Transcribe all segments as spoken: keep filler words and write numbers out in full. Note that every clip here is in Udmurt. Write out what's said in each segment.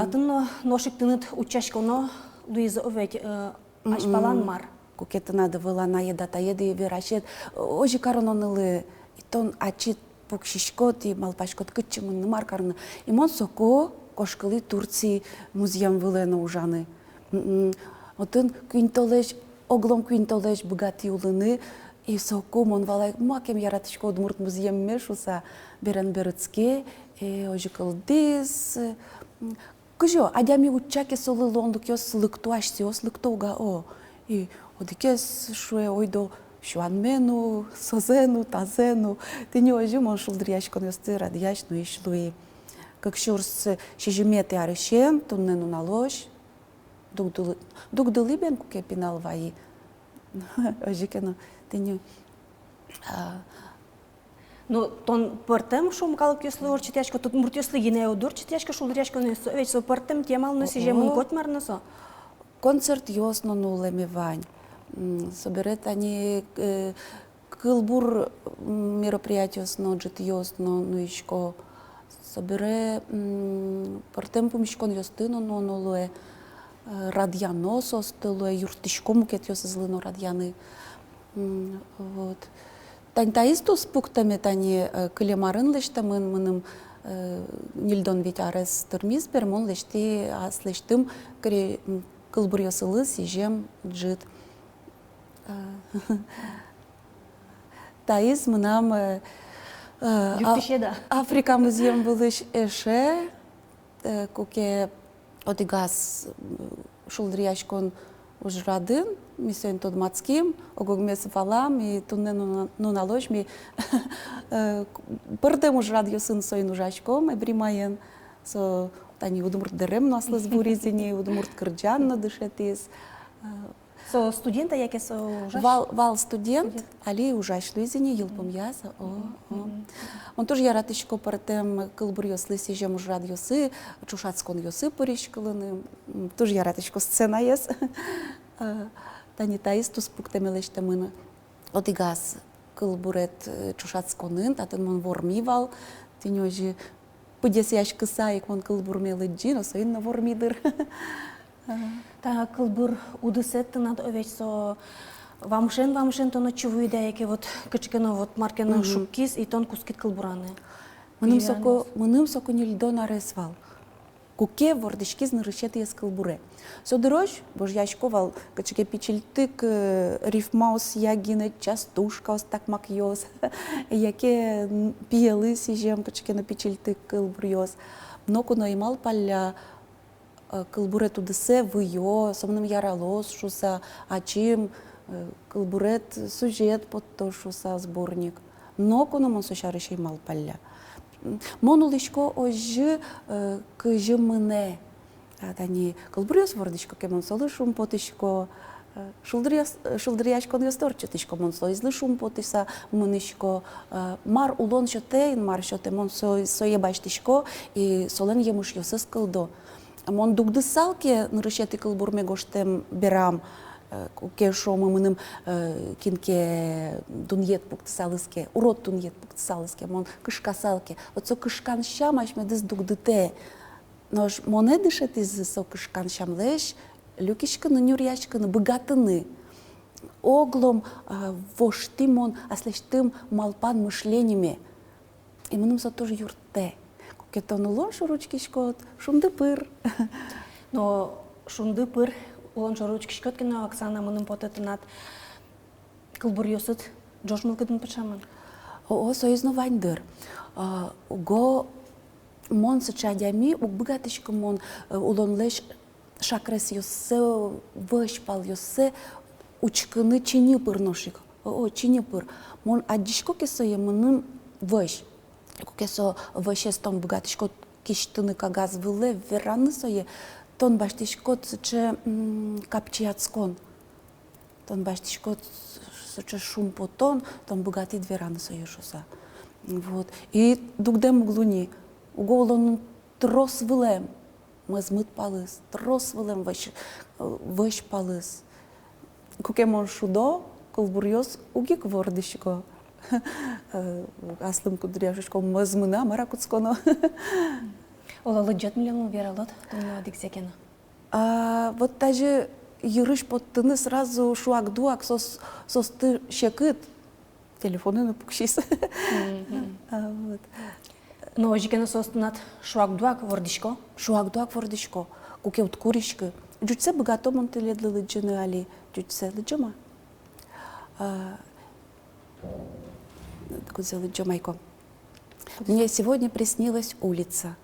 Татын но нош ик тыныд утчаськоно луиз ведь, э, азьпалан мар. Куке тынад ӧвӧл анаед-атаед и верасед, озьы карононылы, и тон ачид пуксиськод и малпаськод, кытчы мыныны, мар карыны. И мон соку кошкылӥ Турцие музъем вылэ но ужаны. М-м. Отын куинь толэзь, оглом куинь толэзь быгатӥ улыны. И соку мон валай, макем яратӥсько удмурт музъемме шуса, берен берытске, э, озьы кылдӥз, м, Кызьы адями утча ке, солы луонлыкъёс лыкто, асьсэос лыкто уга, о. И одӥгез шуэ: ойдо сюанме но, созэ но, тазэ но. Тӥни озьы мон шулдыръяськонъёсты радъясь нуись луи. Кык сюрс сизьыметӥ арысен туннэ нуналозь дугдылӥ, дугдылӥ бен, куке пинал вайи. Озьы ке но, тӥни, а, Ну, тон пӧртэм, шуом, калыкъёслы ортчытъяськод, тон муртъёслы гинэ уд ортчытъяськы шулдыръяськонъёс, ведь со пӧртэм темалы но сӥзем, котьмар но со. Концертъёс но нуллэме вань. М, собере тани, э, кылбур, м, мероприятиос но, ӝытъёс но нуисько. Собере, м, пӧртэм пумиськонъёсты но нуоно луэ, э, радъяно соосты луэ, юрттӥсько мукетъёсызлы но радъяны. М, вот. Тани таиз туспуктэме, тани, э, кылем арын лэсьтэмын мыным, э, ньыльдон вить арес тырмиз, бере мон лэсьтӥ аслэсьтым кыре-, м, кылбуръёсылы сӥзем ӝыт. Э, таиз мынам, э, э, а-, Африка музъем вылысь эше, э, куке одӥгаз, м, шулдыръяськон ужрадын ми соин тодматским, ог-огмес валам, и туннэ нуна-, нуналозь ми, э, пӧртэм ужрадъёсын соин ужаськом, Эбримаен. Со тани удмурт дэрем но аслыз вуриз ини, удмурт кырӟан но дышетӥз. Э, Со студент-а, яке со ужась? Вал, вал студент, али ужась луиз ини, йылпумъяз, о, о. Мон туж яратӥсько пӧртэм кылбуръёслы сӥзем ужрадъёсы, ӵошатсконъёсы пыриськылыны, м, туж яратӥсько сценаез. Э, тани таиз туспуктэме лэсьтэмын одӥгаз кылбурет, э, ӵошатсконын, татын мон вормӥ вал, тӥни озьы пыдесъяськыса ик мон кылбурме лыдӟи, но соин но вормӥ дыр. Та кылбур удысэд тынад, о, ведь со вамышен-вамышен тон отчы вуид-а, яке вот кыӵе ке но вот мар ке но шуккиз, и тон кутскид кылбураны? Мыным соку, мыным соку ньыльдон арес вал, куке вордӥськиз нырысетӥез кылбуре. Со дырозь вожъясько вал кыӵе ке пичильтык, э, рифмаосъя гинэ частушкаос, такмакъёс, яке, м, пиелы сӥзем кыӵе ке но пичильтык кылбуръёс. Ноку но ӧй малпалля, э, кылбурет удысэ выё, со мыным яралоз шуса, ачим, э, кылбурет сюжет поттоз шуса, сборник. Ноку но мон со сярысь ӧй малпалля. М, мон улӥсько озьы, э, кызьы мынэ. А тани кылбуръёс вордӥсько ке, мон солы шумпотӥсько, э, шулдыръяс-, э, шулдыръяськонъёсты ортчытӥсько, мон соизлы шумпотыса мынӥсько, э, мар улон сётэ, Инмар сётэ, мон со-, сое басьтӥсько, и солэн емышъёсыз кылдо. Мон дугдысал ке, нырысетӥ кылбурме гожтэм берам, э, куке шуомы мыным, э, кин ке дунъет пуктысалыз ке, урод дунъет пуктысалыз ке, мон кышкасал ке, вот со кышкан сям асьмедыз дугдытэ. Нош монэ дышетӥзы со кышкан сямлэсь люкиськыны, нюръяськыны, быгатыны. Оглом, а, воштӥ мон аслэсьтым малпан мышлениме. И мыным со туж юрттэ. Куке тон улон шоры учкиськод, шунды пыр. Но шунды пыр улон шоры учкиськод ке но, Оксана, мыным потэ, тынад кылбуръёсыд ӝож мылкыдын пыӵамын. О-о, соиз но вань дыр. А, уго мон сыӵе адями, уг быгатӥськы мон, э, улонлэсь шакресъёссэ, вӧсь палъёссэ учкыны чиньы пыр нош ик. О-о, чиньы пыр. Мон адӟисько ке сое, мыным вӧсь. Куке со вӧсез тон быгатӥськод кисьтыны кагаз вылэ, вераны сое, тон басьтӥськод сыӵе, м, капчиятскон. Тон басьтӥськод сыӵе шумпотон, тон быгатӥд вераны сое шуса. Вот. И дугдэм уг луы ни, уго улонын трос вылэм мӧзмыт палыз, трос вылэм вӧсь, вӧсь палыз. Куке мон шудо, кылбуръёс уг ик вордӥсько. Э, аслым куддыръя шуисько, мӧзмыны-а, мар-а кутсконо. Оло, лыдӟод милемлы, вералод туннэ одӥгзэ ке но. А, вот тазьы йырысь поттыны сразу шуак-дуак соос, соосты секыт. Телефонын но пуксиз. Мгм. А, вот. Но озьы ке но соос тынад шуак-дуак вордӥсько? Шуак-дуак вордӥсько. Куке уд куриськы. Ӟучсэ быгато мон тӥледлы лыдӟыны али. Ӟучсэ лыдӟом-а? А, кудзэ лыдӟом, айком. Мне сегодня приснилась улица.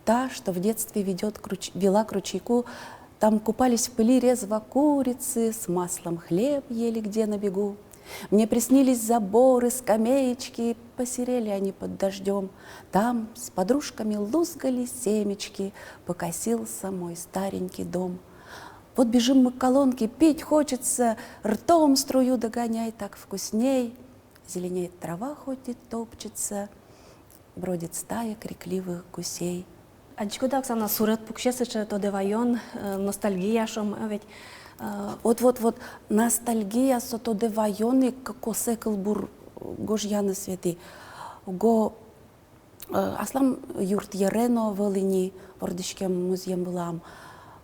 та, что в детстве ведёт к руч-, вела к ручейку, там купались в пыли резво курицы, с маслом хлеб ели где на бегу. Мне приснились заборы, скамеечки, посерели они под дождём. Там с подружками лузгали семечки, покосился мой старенький дом. Вот бежим мы к колонке, пить хочется, ртом струю догоняй, так вкусней. Зеленеет трава, хоть и топчется, бродит стая крикливых гусей. Адӟиськод-а, Оксана, суред пуксе сыӵе тодэ ваён, э, ностальгия шуом, э, ведь, э, вот, вот, вот, ностальгия, со тодэ ваён ик косэ кылбур гожъянэз ведь. Уго, э, аслам юртъере но ӧвӧл ини вордӥськем музъем вылам,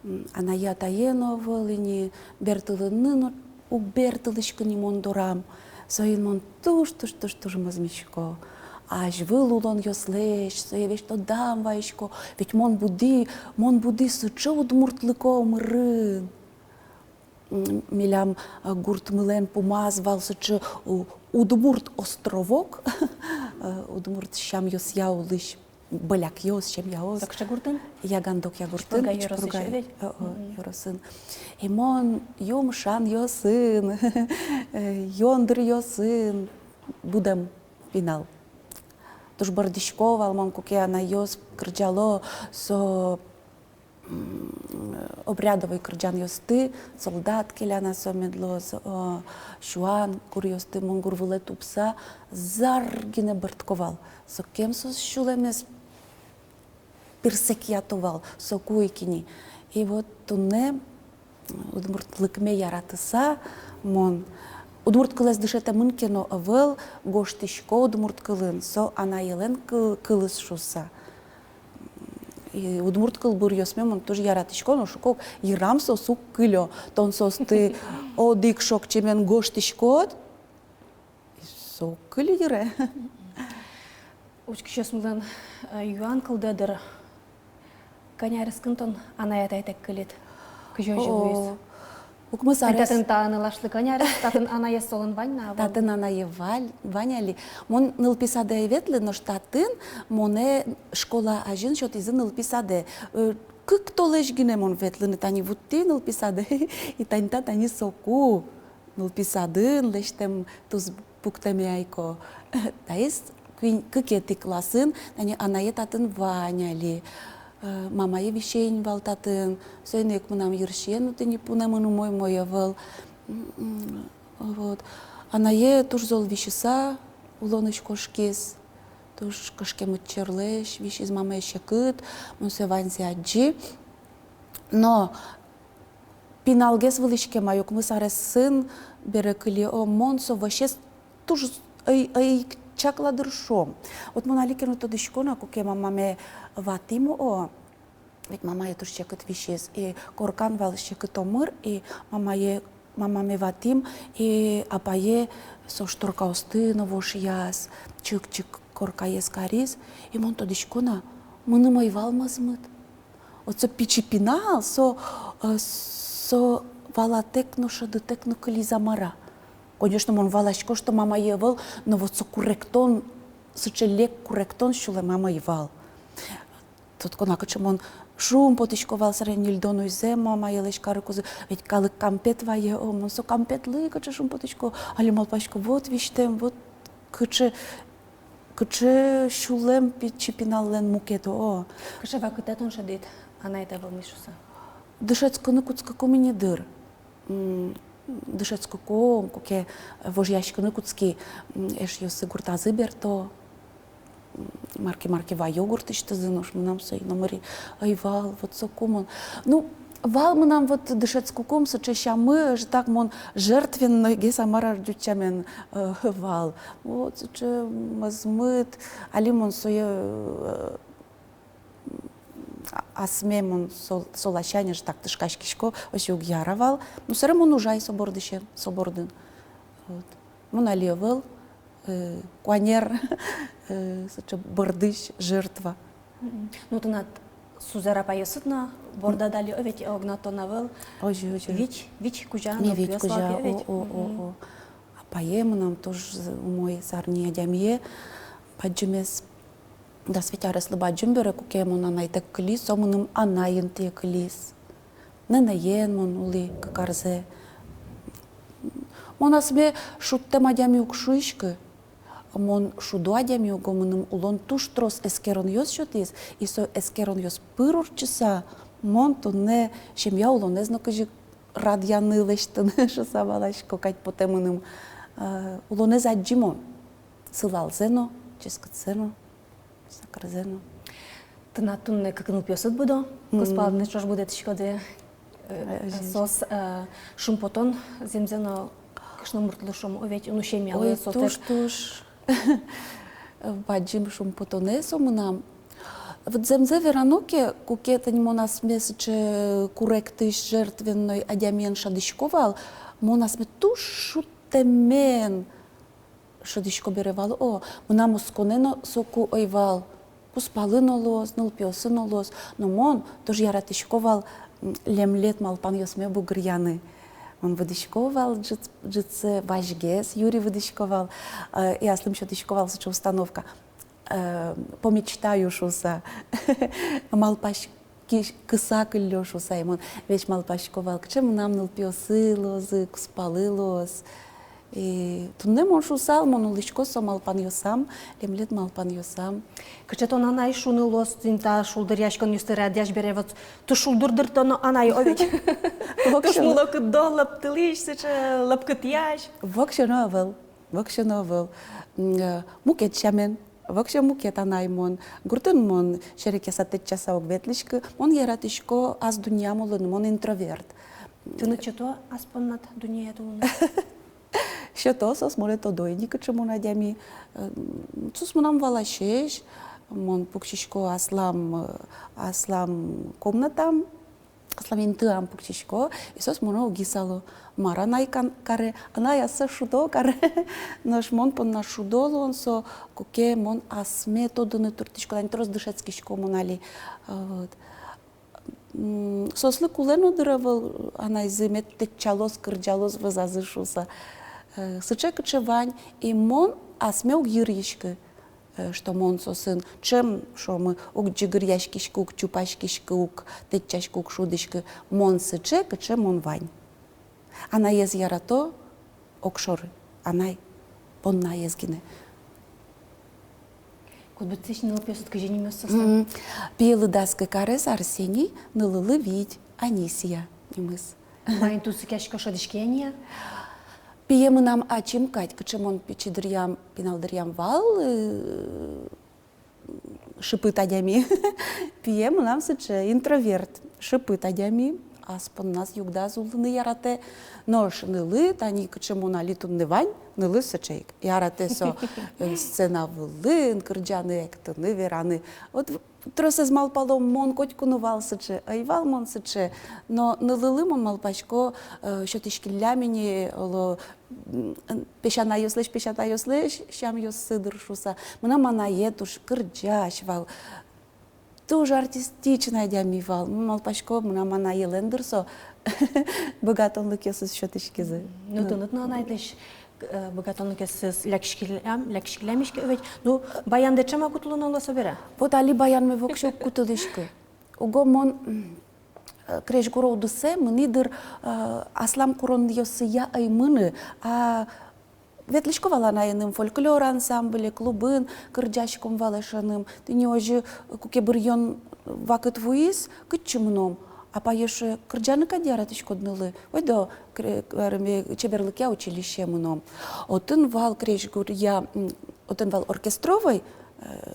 м, анае-атае но ӧвӧл ини, бертылыны но уг бертылӥськы ни мон дорам. Соин мон туж, туж, туж, туж мӧзмисько азьвыл улонъёслэсь, сое весь тодам вайисько. Ведь мон буди, мон буди сыӵе удмуртлыко омырын. М, милям, э, гуртмылэн пумаз вал сыӵе, у-, удмурт островок, э, удмурт сямъёсъя улӥсь. Бӧлякъёс, семьяос. Со кыӵе гуртын? Ягандокъя гуртын, Чупрыга ёросысь, Чупрыга, ведь? О, о, мгм, ёросын. И мон юмшанъёсын, э, ёндыръёсын будэм пинал. Туж бӧрдӥсько вал мон, куке анайёс кырӟало со, м, обрядовой кырӟанъёсты, солдат келяна со мед луоз, о, сюан гуръёсты, мон гур вылэ тубыса зар гинэ бӧрдӥсько вал. Сокем со сюлэмез пырсекъято вал соку ик ини. И вот туннэ, м, удмуртлыкме яратыса, мон удмурт кылэз дышетэмын ке но ӧвӧл, гожтӥсько удмурт кылын, со анаелэн кыл-, кылыз шуыса. И удмурт кылбуръёсме мон туж яратӥсько, но шуко ук, йырам соос уг кылё. Тон соосты одӥг шокчемен гожтӥськод, и со уг кыльы йыре. Учкисьёсмылэн, э, юан кылдэ дыр. Кӧня арескын тон анай-атайтэк кылид? Кызьы озьы луиз? О, укмыс арес. Татын та нылашлы кӧня арес, татын анаез солэн вань на, вань? Татын анае валь-, вань али. Мон нылпи садэ ӧй ветлы, нош татын монэ школа азьын сётӥзы нылпи садэ. Э, кык толэзь гинэ мон ветлыны тани вуттӥ нылпи садэ. И тани та, тани соку. Нылпи садын лэсьтэм туспуктэме ай ко. Таиз куинь-, кыкетӥ классын, тани анае татын вань али. Э, мамае висе ини вал татын, соин ик мынам йырсиен но тӥни пунэмын умой-умой ӧвӧл. М, м, вот. Анае туж зол висьыса улонысь кошкиз, туж кышкемыт черлэсь висиз, мамае секыт, мон сое ваньзэ адӟи. Но пиналгес вылӥськем ай, укмыс аресын бере кылӥ, о, мон со вӧсез туж ӧй, ӧй ик чакла дыр шуом. Вот мон али ке но тодӥсько на, куке мамаме ватӥм, о, ведь мамае туж секыт висиз, и коркан вал секыт омыр, и мамае, мамаме ватӥм, и апае со шторкаосты но вошъяз, чик-чик коркаез кариз, и мон тодӥсько на, мыным ӧй вал мӧзмыт. Вот со пичи пинал, со, э, со валатэк но, шӧдытэк но кылиз-а, мар-а. Конечно, мон валасько, что мамае ӧвӧл, но вот со куректон, сыӵе лек куректон сюлэмам ӧй вал. Тодӥсько на, кыӵе мон шумпотӥсько вал, собере ньыльдон уйзэ мамаелэсь карыкузы, ведь калык кампет вае, о, мон со кампетлы кыӵе шумпотӥсько, али малпасько, вот визьтэм, вот кыӵе Кыӵе сюлэм пичи пиналлэн мукет, о. Кыӵе вакытэ тон шӧдӥд анайтэк вылмысь шуса? Дышетскыны кутскыкум ини дыр. М, дышетскыкум, куке вожъяськыны кутски, м, эшъёсы гуртазы берто. М, марке-марке вайо гуртысьтызы, нош мынам со номыри ӧй вал, вот соку мон. Ну, вал мынам вот дышетскыкум сыӵе сямы, ӧжытак мон жертвеннойгес, а мар-а, ӟуч сямен, э, вал. Вот сыӵе мӧзмыт, али мон сое, э, а-, асме мон сол-, соласянь ӧжытак тышкаськисько, озьы уг яра вал. Ну, собере мон ужай со бордысен, со бордын. Вот. Мон али ӧвӧл, э, куанер, э, сыӵе бордысь жертва. Мгм. Ну, тынад сузэр-апайёсыд но бордад али, о, ведь огнад тон ӧвӧл. Озьы, озьы. Вить, вить кузя, ми но вить кузя, о, ведь. О, о, мгм, о. Апае мынам туж умой, зарни адямие, бадӟымез. дас вить ареслы бадӟым бере, куке мон анайтэк кылӥ, со мыным анай интые кылиз. Нэнэен мон улӥ кык арзэ. Мон асме шудтэм адями уг шуиськы. Мон шудо адями уго. Мыным улон туж трос эскеронъёс сётӥз, и со эскеронъёс пыр ортчыса, мон туннэ семья улонэз но кызьы радъяны, лэсьтыны шуыса валасько, кадь потэ мыным. Э, улонэз адӟи мон, сылалзэ но, ческытсэ но, сакырзэ но. Тынад туннэ кык нылпиосыд будо, мгм, кузпалэныд ӵош будэтӥськоды. Э, э, соос, э, шумпотон зэмзэ но кышномуртлы, шуом, о ведь, ну, семьялы. Ой, со туж, туж бадӟым шумпотонэ со мынам. Вот зэмзэ верано ке, куке тӥни мон асме сыӵе куректӥсь, жертвенной адямиен шӧдӥсько вал, мон асме туж шудтэмен шӧдӥсько бере вал. О, мынам осконэ но соку ӧй вал. Кузпалы но луоз, нылпиосы но луоз. Но мон туж яратӥсько вал, м, лемлет малпанъёсме бугыръяны. Мон выдӥсько вал ӝыт-, ӝытсэ вазьгес, юри выдӥсько вал. Э, и аслым сётӥсько вал сыӵе установка. Э, помечтаю шуыса. Малпась- кыса кыллё шуыса. И мон весь малпасько вал, кыӵе мынам нылпиосы луозы, кузпалы луоз. И туннэ мон шуысал, мон улӥсько со малпанъёсам, лемлет малпанъёсам. Кыӵе тон анай шуыны луоз, тӥни та шулдыръяськонъёсты радъясь бере, вот, туж шулдыр дыр тон анай, о ведь? Воксё. Туж мылокыдо, лаптылӥсь, сыӵе лапкытъясь. Воксё но ӧвӧл, воксё но ӧвӧл. М, э, мукет сямен. Воксё мукет анай мон. Гуртын мон серекъяса, тэтчаса уг ветлӥськы. Мон яратӥсько ас дуннеям улыны, мон интроверт. Тыныд сёто ас поннад дуннеяд улыны? Сёто, соос монэ тодо ини, кыӵе мон адями. М, соос мынам валасесь, мон пуксисько аслам, э, аслам комнатам. Аслам интыям пуксисько, и соос монэ уг исало. Мар анай кан-, каре, анай ассэ шудо каре. Нош мон понна шудо луон со, куке мон асме тодыны турттӥсько, тани трос дышетскисько мон али. Вот. М, соослы кулэ но дыр ӧвӧл, анайзы мед тэтчалоз, кырӟалоз, вӧзазы шуыса. Э, сыӵе, кыӵе вань, и мон асме уг йырйиськы. Э, что мон соосын ӵем, шуомы, уг ӟыгыръяськиськы, уг чупаськиськы, уг тэтчаськы, уг шудӥськы. Мон сыӵе, кыӵе мон вань. Анаез ярато огшоры, анай поннаез гинэ. Кудбытӥсь нылпиосыд кызьы нимъёс соослэн? М, пиелы дас кык арес, Арсений, нылылы вить, Анисия нимыз. Маин тунсыкъясько, шӧдӥське-а ни-а? Пие мынам ачим кадь, кыӵе мон пичи дыръям, пинал дыръям вал, э, шыпыт адями. Пие мынам сыӵе интроверт, шыпыт адями, ас понназ югдаз улыны яратэ. Нош нылы, тани кыӵе мон али туннэ вань, нылы сыӵе ик. Яратэ со, э, сцена вылын кырӟаны, эктыны, вераны. Вот тросэз малпало, мон котьку но вал сыӵе, ӧй вал мон сыӵе, но нылылы, мон малпасько, э, сётӥськиллям ини, оло, м, песянайёслэсь, песятайёслэсь сямъёссы дыр шуыса. Мынам анае туж кырӟась вал, туж артистичной адями вал. Мон малпасько, мынам анаелэн дыр со быгатонлыкъёсыз сётӥськизы. Ну, тыныд но анайдысь э, быгатонлыкъёсыз лякиськиллям, лякиськиллям иське ведь. Ну, баяндэ ӵем-а кутылоно луэ собере? Вот али баянме воксё уг кутылӥськы. Уго мон, м, э, крезьгуро удысэ мынӥ дыр, э, аслам куронъёсыя ӧй мыны, а ветлӥсько вал анаеным фольклор ансамбле, клубын кырӟаськом вал эшеным. Тӥни озьы, куке быръён вакыт вуиз, кытчы мыном? Апае шуэ: кырӟаны кадь яратӥськод, нылы? Ойдо, кре-, кареме, чеберлыкъя училищее мыном. Отын вал крезьгуръя, м, отын вал оркестровой, э,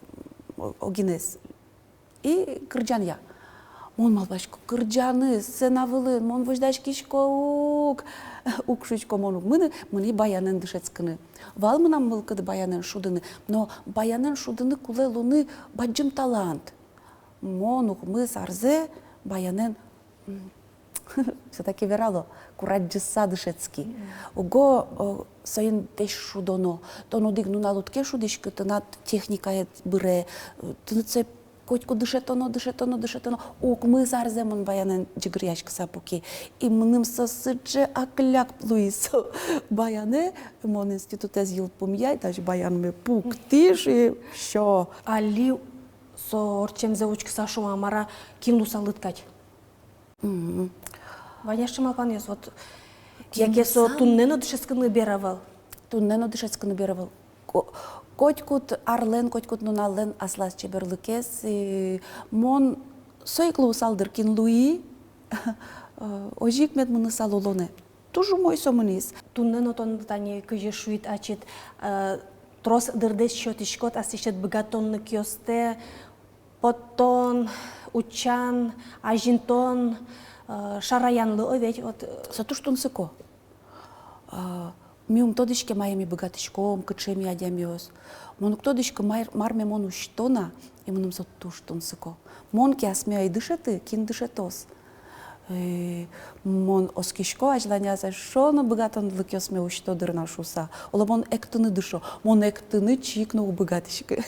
о-, огинэз. И кырӟанъя. Мон малпасько, кырӟаны сцена вылын, мон возьдаськисько ук. Уг шуисько, мон уг мыны, мынӥ баянэн дышетскыны. Вал мынам мылкыд баянэн шудыны, но баянэн шудыны кулэ луыны бадӟым талант. Мон укмыс арзэ баянэн, м, всё-таки верало, курадӟыса дышетски. Мгм. Уго, о, соин весь шудоно. Тон одӥг нунал уд ке шудӥськы, тынад техникаед быре, э, тыныд сое котьку дышетоно, дышетоно, дышетоно. Укмыс арзэ мон баянэн ӟыгыръяськыса пуки. И мыным со сыӵе акляк луиз со баянэ, мон институтэз йылпумъяй, таӵе баянме пуктӥ, и всё. Али Со ортчемзэ учкыса шуом-а, мар-а, кин луысалыд кадь? Мгм. Вань-а сыӵе малпанъёс, вот, кин яке со луысал? Туннэ но дышетскыны бер ӧвӧл? Туннэ но дышетскыны бер ӧвӧл. Ко-, котькуд арлэн, котькуд нуналлэн аслаз чеберлыкез, и мон со ик луысал, дыр, кин луи, э, озьы ик мед мынысал улонэ. Туж умой со мынӥз. Туннэ но тон, тани, кызьы шуид ачид, э, трос дырдэс сётӥськод аслэсьтыд быгатонлыкъёстэ поттон, утчан, азинтон, э, шараянлы, о, ведь, вот, э. Со туж тунсыко. А, ми ум тодӥське, мае ми быгатӥськом, кыӵе ми адямиос. Мон уг тодӥськы, мар, мар ме мон усьто на, и мыным со туж тунсыко. Мон ке асме ӧй дышеты, кин дышетоз? Э, мон оскисько, азьланяз эшшо но быгатонлыкъёсме усьто, дыр, на шуыса. Оло, мон эктыны дышо, мон эктыны чик но уг быгатӥськы.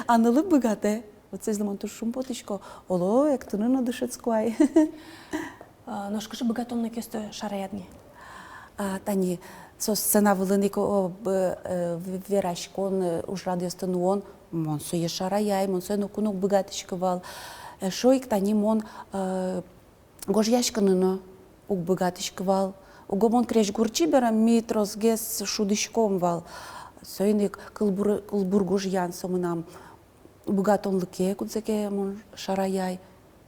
А нылы быгатэ. Вот созьлы мон туж шумпотӥсько, оло, эктыны но дышетско ай. А, нош кызьы быгатонлыкъёсты шараяд ни? А, тани, со сцена вылын ик, о, б-, э, в-, вераськон, э, ужрадъёсты нуон, мон сое шараяй, мон сое ноку но уг быгатӥськы вал. Эшшо ик, тани, мон, э, гожъяськыны но уг быгатӥськы вал. Уго мон крезьгурчи бере, ми тросгес шудӥськом вал. Соин ик кылбур, кылбур гожъян со мынам быгатонлыке, кудзэ ке мон шараяй,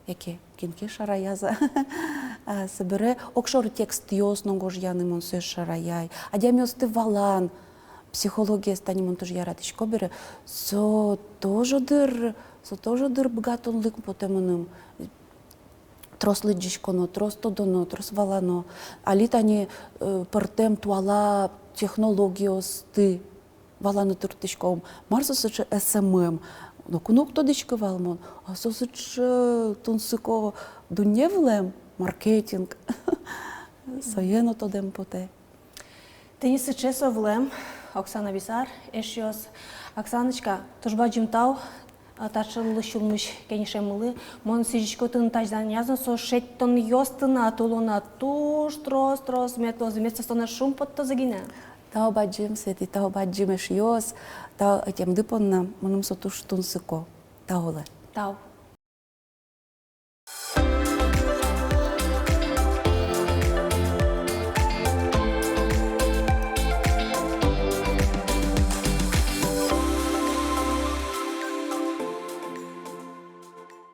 яке кин ке шараяз-а. А, собере огшоры текстъёс но гожъяны мон сое шараяй. Адямиосты валан, психологиез, тани, мон туж яратӥсько бере, со тоже, дыр, со тоже, дыр, быгатонлык потэ мыным. Трос лыдӟиськоно, трос тодоно, трос валано. Али, тани, э, пӧртэм туала технологиосты валаны турттӥськом. Мар со сыӵе эс эм эм? Ноку но уг тодӥськы вал мон. А со сыӵе тунсыко дунне вылэм, маркетинг. Сое но тодэм потэ. Тӥни сыӵе со вылэм Оксана Бисар, эшъёс. Оксаночка, туж бадӟым тау, а, таӵе лулсюлмысь кенешемлы. Мон сӥзисько тыныд азьланяз но со шедьтонъёсты на, тулонад туж трос, трос мед луозы, мед соос тонэ шумпоттозы гинэ. Тау бадӟым, Свети, тау бадӟым, эшъёс, тау ӧтемды понна, мыным со туж тунсыко. Тау улэ. Тау.